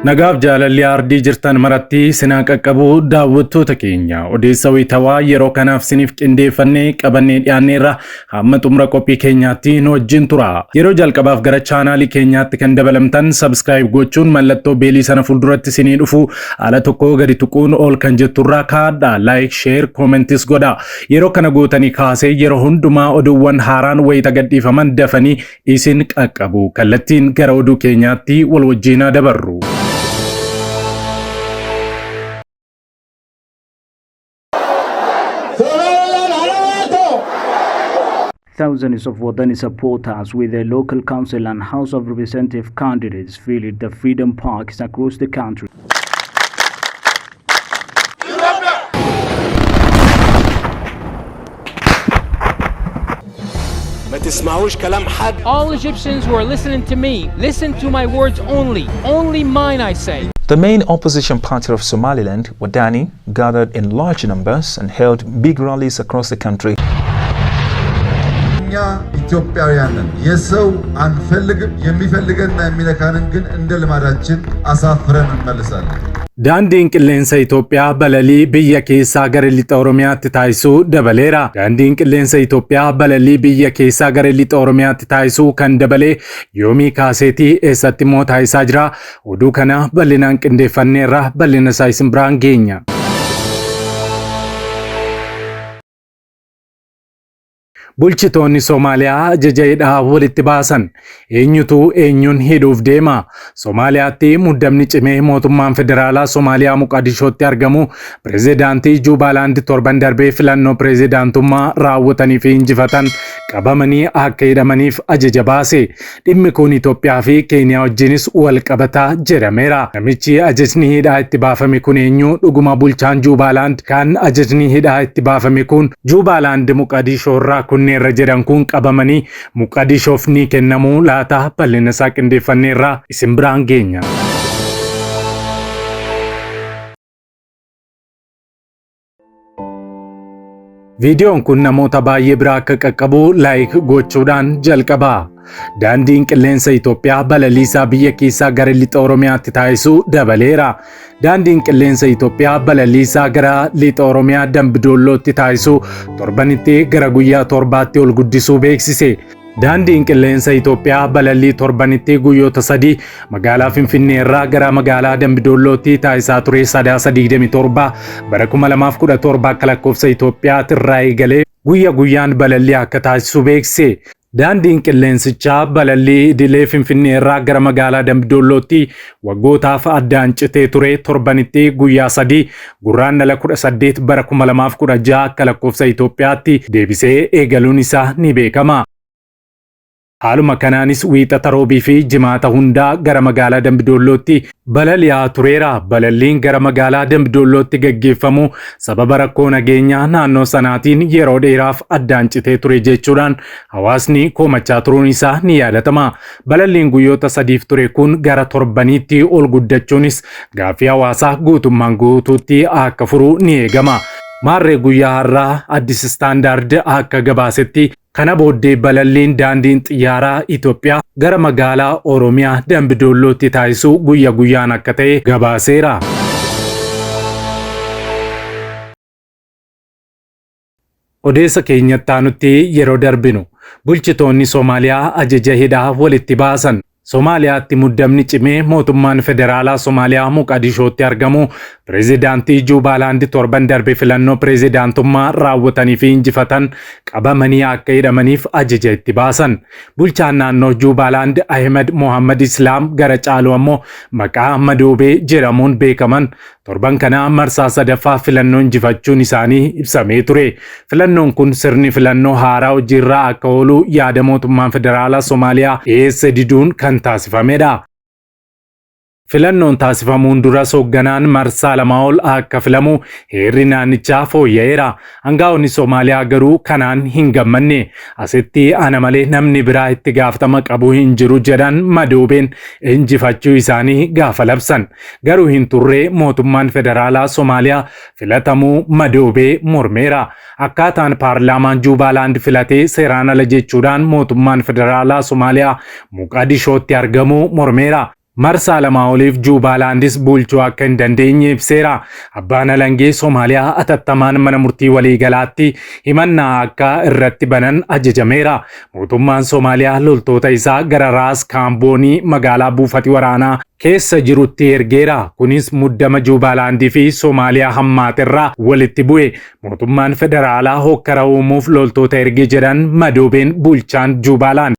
Nagaaf jaalalli aardii jirtan maratti sinaa qaqqabu daawwattoota keenya odeessa wayitawaa yeroo kanaaf siniif qindeeffannee qabannee dhiyaanneerra hamma xumura qophii keenyaatti nu wajjin tura. Yeroo jalqabaaf gara chaanaalii keenyaatti kan dabalamtan subscribe gochuun mallattoo beelii sana fuulduratti sinii dhufu ala tokko gadi tuquun ol kan jetturraa kaadha like share commentis godha. Yeroo kana gootanii kaasee yeroo hundumaa oduuwwan haaraan wayita gadhiifaman dafanii isin qaqqabu. Kallattiin gara oduu keenyaatti wal wajjin haa dabarru. Thousands of Wadani supporters with their local council and House of Representative candidates filled the freedom parks across the country. ما تسمعوش كلام حد. All Egyptians who are listening to me, listen to my words only. Only mine, I say. The main opposition party of Somaliland, Wadani, gathered in large numbers and held big rallies across the country. እኛ ኢትዮጵያውያን ነን። የሰው አንፈልግም። የሚፈልገንና የሚነካንን ግን እንደ ልማዳችን አሳፍረን እንመልሳለን። Daandiin qilleensa Itoophiyaa balalii biyya keessaa gara lixa Oromiyaatti taasisuu dabaleera. Daandiin qilleensa Itoophiyaa balalii biyya keessaa gara lixa Oromiyaatti taasisuu kan dabalee yoomii kaaseetii eessatti immoo taasisaa jira? Oduu kana bal'inaan qindeeffanneerra bal'ina isaa isin biraan geenya. Bulchitoonni Somaaliyaa ajaja hidhaa walitti baasan. Eenyutu eenyuun hidhuuf deema? Somaaliyaatti muddamni cimee mootummaan federaalaa Somaaliyaa Moqadishootti argamu pireezidaantii Juubaalaand torban darbee filannoo pireezidaantummaa raawwatanii fi injifatan qabamanii akka hidhamaniif ajaja baase. Dhimmi kun Itoophiyaa fi Keeniyaa wajjinis wal qabataa jedhameera. Namichi ajajni hidhaa itti baafame kun eenyu? Dhuguma bulchaan Juubaalaand kan ajajni hidhaa itti baafame kun Juubaalaand Moqadishoo irraa kunneerra jedhan kun qabamanii Moqadishoof ni kennamuu laata? Bal'ina isaa qindeeffanneerra isin biraan geenya. Viidiyoon kun namoota baay'ee biraa akka qaqqabu like gochuudhaan jalqabaa. Daandiin qilleensa Itoophiyaa balaliisaa biyya keessaa gara lixa Oromiyaatti taasisuu dabaleera. Daandiin qilleensa Itoophiyaa balaliisaa gara lixa Oromiyaa Dambidoollootti taasisuu torbanitti gara guyyaa torbaatti ol guddisuu beeksise. Daandiin qilleensa Itoophiyaa balallii torbanitti guyyoota sadii magaalaa Finfinnee irraa gara magaalaa Dambidoollootti taasisaa ture Sadaasa 27 bara 2017 akka lakkoofsa Itoophiyaatti irraa eegalee guyya guyyaan balallii akka taasisu beeksise. Daandiin qilleensichaa balallii idilee Finfinnee irraa gara magaalaa Dambidoollootti waggootaaf addaan citee ture torbanitti guyyaa sadii Gurraandhala 18 bara 2016 akka lakkoofsa Itoophiyaatti deebisee eegaluun isaa ni beekama. Haaluma kanaanis wiixata roobii fi jimaata hundaa gara magaalaa Dambidoollootti balali'aa tureera. Balalliin gara magaalaa Dambidoollootti gaggeeffamu sababa rakkoo nageenyaa naannoo sanaatiin yeroo dheeraaf addaan citee ture jechuudhaan hawaasni komachaa turuun isaa ni yaadatama. Balalliin guyyoota sadiif ture kun gara torbaniitti ol guddachuunis gaaffii hawaasaa guutummaan guutuutti akka furu ni eegama. Maarree guyyaa har'aa Addis Standard akka gabaasetti kana booddee balalliin daandiin xiyyaaraa Itoophiyaa gara magaalaa Oromiyaa Dambidoollootti taasisuu guyya guyyaan akka ta'e gabaaseera. Odeessa keenyatti aanutti yeroo darbinu bulchitoonni Somaaliyaa ajaja hidhaa walitti baasan. Somaaliyaatti muddamni cimee mootummaan federaalaa Somaaliyaa Moqadishootti argamu pireezidaantii Juubaalaand torban darbe filannoo pireezidaantummaa raawwatanii fi injifatan qabamanii akka hidhamaniif ajaja itti baasan. Bulchaan naannoo Juubaalaand Ahmed Mohammad Islaam gara caalu ammoo maqaa Madoobee jedhamuun beekaman torban kana marsaa sadaffaa filannoo injifachuun isaanii ibsamee ture. Filannoon kun sirni filannoo haaraa hojiirraa akka oolu yaada mootummaan federaalaa Somaaliyaa dhiyeesse diduun kan taasifamedha. Filannoon taasifamuun duras hoogganaan marsaa lamaa ol akka filamu heerri naannichaa fooyya'eera. Aangaa'onni Somaaliyaa garuu kanaan hin gammanne. Asitti ana malee namni biraa itti gaafatama qabu hin jiru jedhan Madoobeen injifachuu isaanii gaafa labsan. Garuu hin turre mootummaan federaalaa Somaaliyaa filatamuu Madoobee mormeera. Akkaataan paarlaamaan Juubaalaand filatee seeraan ala jechuudhaan mootummaan federaalaa Somaaliyaa Moqadishootti argamu mormeera. Marsaa lamaa oliif Juubaalaandis bulchuu akka hin dandeenye ibseera. Abbaan alangee Somaaliyaa atattamaan mana murtii waliigalaatti himannaa akka irratti banan ajajameera. Mootummaan Somaaliyaa loltoota isaa gara Raas Kaamboonii magaalaa buufati waraanaa keessa jirutti ergeera. Kunis muddama Juubaalaandii fi Somaaliyaa hammaaterraa walitti bu'e. Mootummaan federaalaa hokkara uumuuf loltoota erge jedhan Madoobeen, bulchaan Juubaalaand.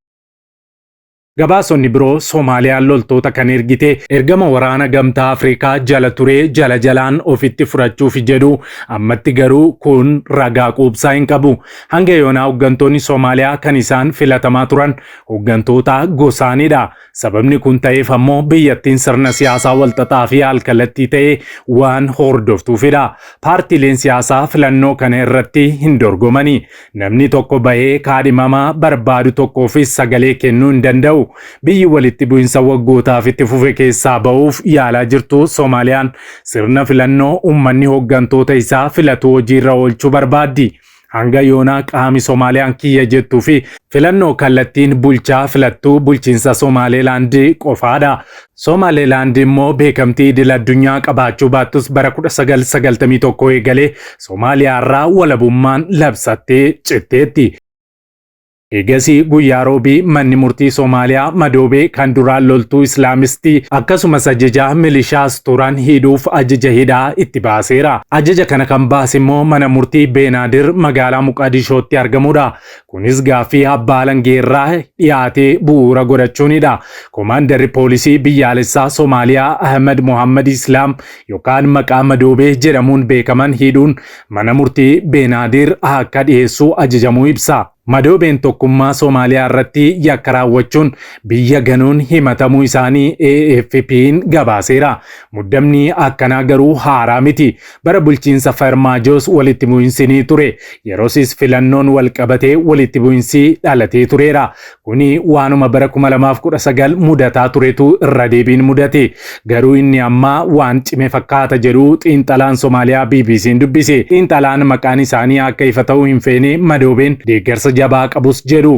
Gabaasonni biroo Soomaaliyaan loltoota kan ergite ergama waraana Gamtaa Afrikaa jala turee jala jalaan ofitti fudhachuuf jedhu. Ammatti garuu kun ragaa quubsaa hin qabu. Hanga yoonaa hooggantoonni Soomaaliyaa kan isaan filatamaa turan hooggantoota gosaanidha. Sababni kun ta'eef ammoo biyyattiin sirna siyaasaa walxaxaa fi alkallattii ta'e waan hordoftuufidha. Paartiileen siyaasaa filannoo kana irratti hin dorgomani. Namni tokko bahee kaadhimamaa barbaadu tokkoofis sagalee kennuu hin danda'u. Biyyi walitti bu'insa waggootaaf itti fufe keessaa ba'uuf yaalaa jirtu Soomaaliyaan sirna filannoo uummanni hooggantoota isaa filatu hojiirra oolchuu barbaaddi. Hanga yoonaa qaami Soomaaliyaan kiyya jettuu fi filannoo kallattiin bulchaa filattuu bulchiinsa Somaaleelaand qofaadha. Somaaleelaand immoo beekamtii idil addunyaa qabaachuu baattus bara 1991 eegalee Somaaliyaarraa walabummaan labsattee citteetti. Eegasii guyyaa Roobii manni murtii Somaaliyaa Madoobee kan duraan loltuu Islaamistii akkasumas ajajaa milishaas turan hidhuuf ajaja hidhaa itti baaseera. Ajaja kana kan baase immoo mana murtii Beenaadir magaalaa Muqaadishootti argamudha. Kunis gaaffii abbaa alangeerraa dhiyaatee bu'uura godhachuunidha. Koomaandarri poolisii biyyaalessaa Somaaliyaa Ahmed Mohammad Islaam yookaan maqaa Madoobee jedhamuun beekaman hidhuun mana murtii Beenaadir akka dhiyeessuu ajajamuu ibsa. Madoobeen tokkummaa Somaaliyaa irratti yakka raawwachuun biyya ganuun himatamuu isaanii AFP'n gabaaseera. Muddamni akkanaa garuu haaraa miti. Bara bulchiinsa Farmaajoos walitti bu'insi ni ture. Yeroosis filannoon wal qabatee walitti bu'insi dhalatee tureera. Kuni waanuma bara 2019 mudataa turetu irra deebiin mudate. Garuu inni ammaa waan cime fakkaata jedhu xiinxalaan Somaaliyaa BBC'n dubbise. Xiinxalaan maqaan isaanii akka ifa ta'uu hin feene Madoobeen deeggarsa jabaa qabus jedhu.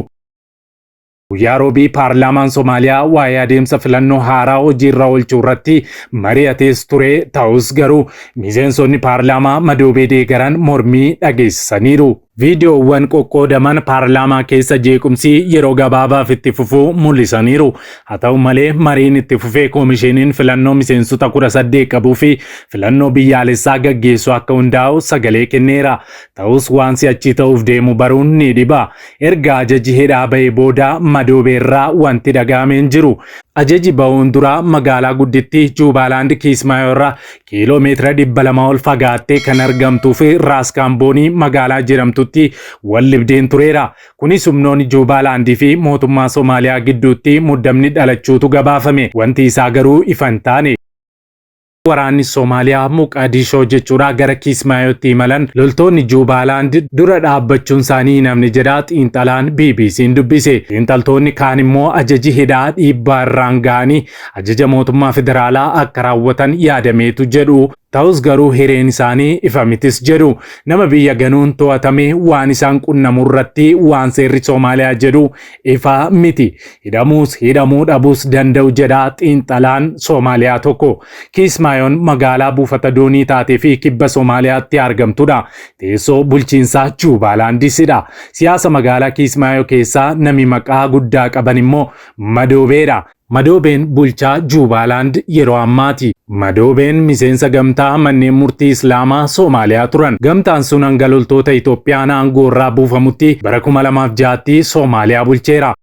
Guyyaa Roobii paarlaamaan Somaaliyaa waa'ee adeemsa filannoo haaraa hojiirra oolchuu irratti mari'atees ture. Ta'us garuu miseensonni paarlaamaa Madoobee deeggaran mormii dhageessisaniiru. Viidiyoowwan qoqqoodaman paarlaamaa keessa jeequmsi yeroo gabaabaaf itti fufuu mul'isaniiru. Haa ta'u malee, mariin itti fufee koomishiniin filannoo miseensota 18 qabuu fi filannoo biyyaalessaa gaggeessu akka hundaa'u sagalee kenneera. Ta'us waan si'achi ta'uuf deemu baruun ni dhiba. Erga ajaji hidhaa bahee booda Madoobeerraa wanti dhaga'ame hin jiru. Ajaji bahuun dura magaalaa guddittii Juubaalaand Kiismaayoo irraa kiiloo meetira 200 ol fagaattee kan argamtuu fi Raaskaamboonii magaalaa jedhamtutti wal dhibdeen tureera. Kunis humnoonni Juubaalaandii fi mootummaa Somaaliyaa gidduutti muddamni dhalachuutu gabaafame. Wanti isaa garuu ifa hin taane. Waraanni Somaaliyaa Muqaadishoo jechuudha gara Kismaayootti imalan loltoonni Juubaalaand dura dhaabbachuun isaanii namni jedha xiinxalaan BBC'n dubbise. Xiinxaltoonni kaan immoo ajaji hidhaa dhiibbaa irraan ga'anii ajaja mootummaa federaalaa akka raawwatan yaadameetu jedhu. Ta'us garuu hireen isaanii ifa mitis jedhu. Nama biyya ganuun to'atame waan isaan qunnamu irratti waan seerri Somaaliyaa jedhu ifa miti. Hidhamuus hidhamuu dhabuus danda'u jedha xiinxalaan Somaaliyaa tokko. Kismaayoon magaalaa buufata doonii taatee fi kibba Somaaliyaatti argamtudha. Teessoo bulchiinsaa Juubaalaandisidha. Siyaasa magaalaa Kismaayoo keessaa nami maqaa guddaa qaban immoo Madoobeedha. Madoobeen bulchaa Juubaalaand yeroo ammaati. Madoobeen miseensa gamtaa manneen murtii Islaamaa Soomaaliyaa turan. Gamtaan sun hanga loltoota Itoophiyaan aangoo irraa buufamutti bara 2006tti Soomaaliyaa bulcheera.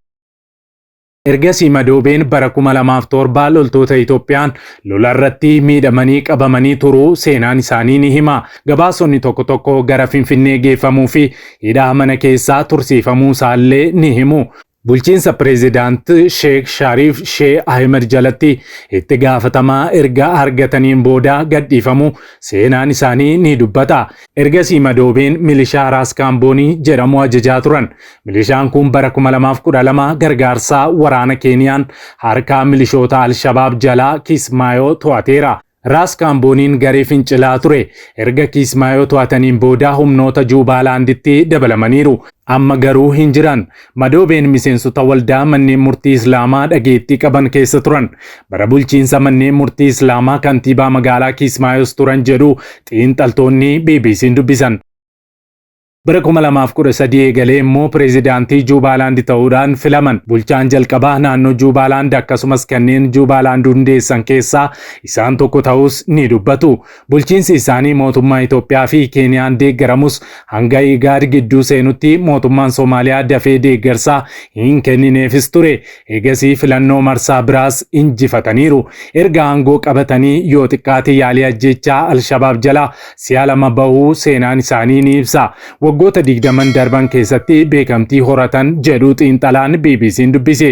Ergasii Madoobeen bara 2007 loltoota Itoophiyaan lola irratti miidhamanii qabamanii turuu seenaan isaanii ni hima. Gabaasonni tokko tokko gara Finfinnee geeffamuu fi hidhaa mana keessaa tursiifamuu isaallee ni himu. Bulchiinsa pireezidaant Sheek Shariif Sheek Ahmed jalatti itti gaafatamaa erga argataniin booda gadhiifamu seenaan isaanii ni dubbata. Ergasii Madoobeen milishaa Raaskaamboonii jedhamu ajajaa turan. Milishaan kun bara 2012 gargaarsa waraana Keeniyaan harka milishoota Alshabaab jalaa Kismaayoo to'ateera. Raas Kaambooniin garee fincilaa ture. Erga Kiismaayoo to'ataniin booda humnoota Juubaalaanditti dabalamaniiru. Amma garuu hin jiran. Madoobeen miseensota waldaa manneen murtii Islaamaa dhageettii qaban keessa turan. Bara bulchiinsa manneen murtii Islaamaa kantiibaa magaalaa Kiismaayos turan jedhu xiinxaltoonni BBC'n dubbisan. Bara 2013 eegalee immoo pireezidaantii Juubaalaand ta'uudhaan filaman. Bulchaan jalqabaa naannoo Juubaalaand akkasumas kanneen Juubaalaand hundeessan keessaa isaan tokko ta'us ni dubbatu. Bulchiinsi isaanii mootummaa Itoophiyaa fi Keeniyaan deeggaramus hanga IGAD gidduu seenutti mootummaan Somaaliyaa dafee deeggarsa hin kennineefis ture. Eegasii filannoo marsaa biraas injifataniiru. Erga aangoo qabatanii yoo xiqqaate yaalii ajjeechaa Alshabaab jalaa si'a lama bahuu seenaan isaanii ni ibsa. Waggoota 20 darban keessatti beekamtii horatan jedhu xiinxalaan BBC'n dubbise.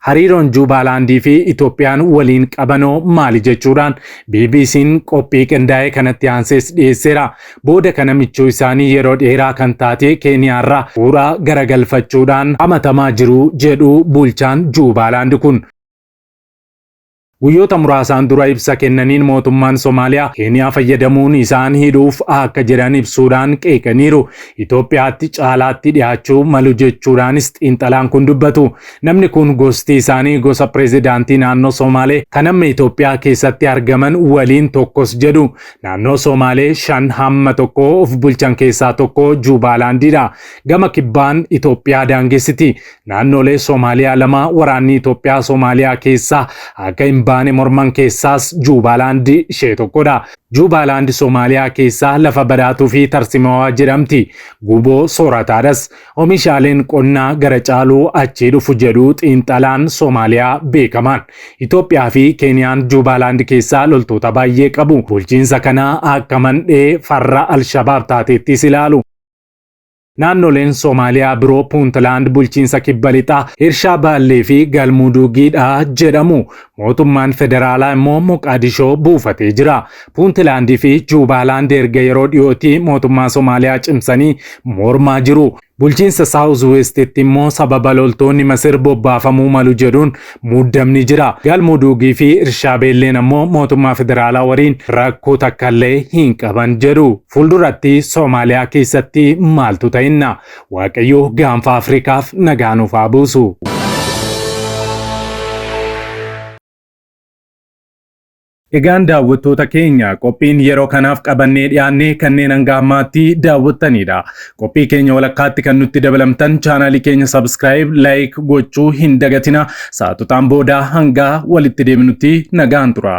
Hariiroon Juubaalaandii fi Itoophiyaan waliin qabanoo maali jechuudhaan BBC'n qophii qindaa'e kanatti aansees dhiyeesseera. Booda kana michuu isaanii yeroo dheeraa kan taate Keeniyaarraa fuula garagalfachuudhaan hamatamaa jiru jedhu bulchaan Juubaalaand kun. Guyyoota muraasaan dura ibsa kennaniin mootummaan Somaaliyaa Keeniyaa fayyadamuun isaan hidhuuf akka jiran ibsuudhaan qeeqaniiru. Itoophiyaatti caalaatti dhiyaachuu malu jechuudhaanis xiinxalaan kun dubbatu. Namni kun gosti isaanii gosa pireezidaantii naannoo Somaalee kan amma Itoophiyaa keessatti argaman waliin tokkos jedhu. Naannoo Somaalee 5 hamma tokko of bulchan keessaa tokko Juubaalaandiidha. Gama kibbaan Itoophiyaa daangessiti. Naannolee Somaaliyaa lama waraanni Itoophiyaa Somaaliyaa keessaa akka hin baane morman keessaas Juubaalaand ishee tokkodha. Juubaalaand Somaaliyaa keessaa lafa badhaatuu fi tarsimawaa jedhamti. Guboo soorataadhas. Oomishaaleen qonnaa gara caaluu achii dhufu jedhu xiinxalaan Somaaliyaa beekamaan. Itoophiyaa fi Keeniyaan Juubaalaand keessaa loltoota baay'ee qabu. Bulchiinsa kanaa akka mandhee farra Alshabaab taateettis ilaalu. Naannoleen Somaaliyaa biroo Puuntlaand, bulchiinsa kibba lixaa, Hirshaa Baallee fi Galmudugiidha jedhamu. Mootummaan federaalaa immoo Moqaadishoo buufatee jira. Puuntlaandii fi Juubaalaand erga yeroo dhiyootti mootummaa Somaaliyaa cimsanii mormaa jiru. Bulchiinsa Saawuz Westitti immoo sababa loltoonni Masir bobbaafamuu malu jedhuun muddamni jira. Galmudugii fi Irshaabeelleen ammoo mootummaa federaalaa waliin rakkoo takkallee hin qaban jedhu. Fuulduratti Soomaaliyaa keessatti maaltu ta'inna? Waaqayyo gaanfa Afrikaaf nagaa nuuf haa buusu. Egaan daawwattoota keenya, qophiin yeroo kanaaf qabannee dhiyaanne kanneen hanga ammaatti daawwattanidha. Qophii keenya walakkaatti kan nutti dabalamtan chaanaalii keenya subscribe, like gochuu hin dagatina. Sa'aatotaan booda hanga walitti deebinutti nagaan tura.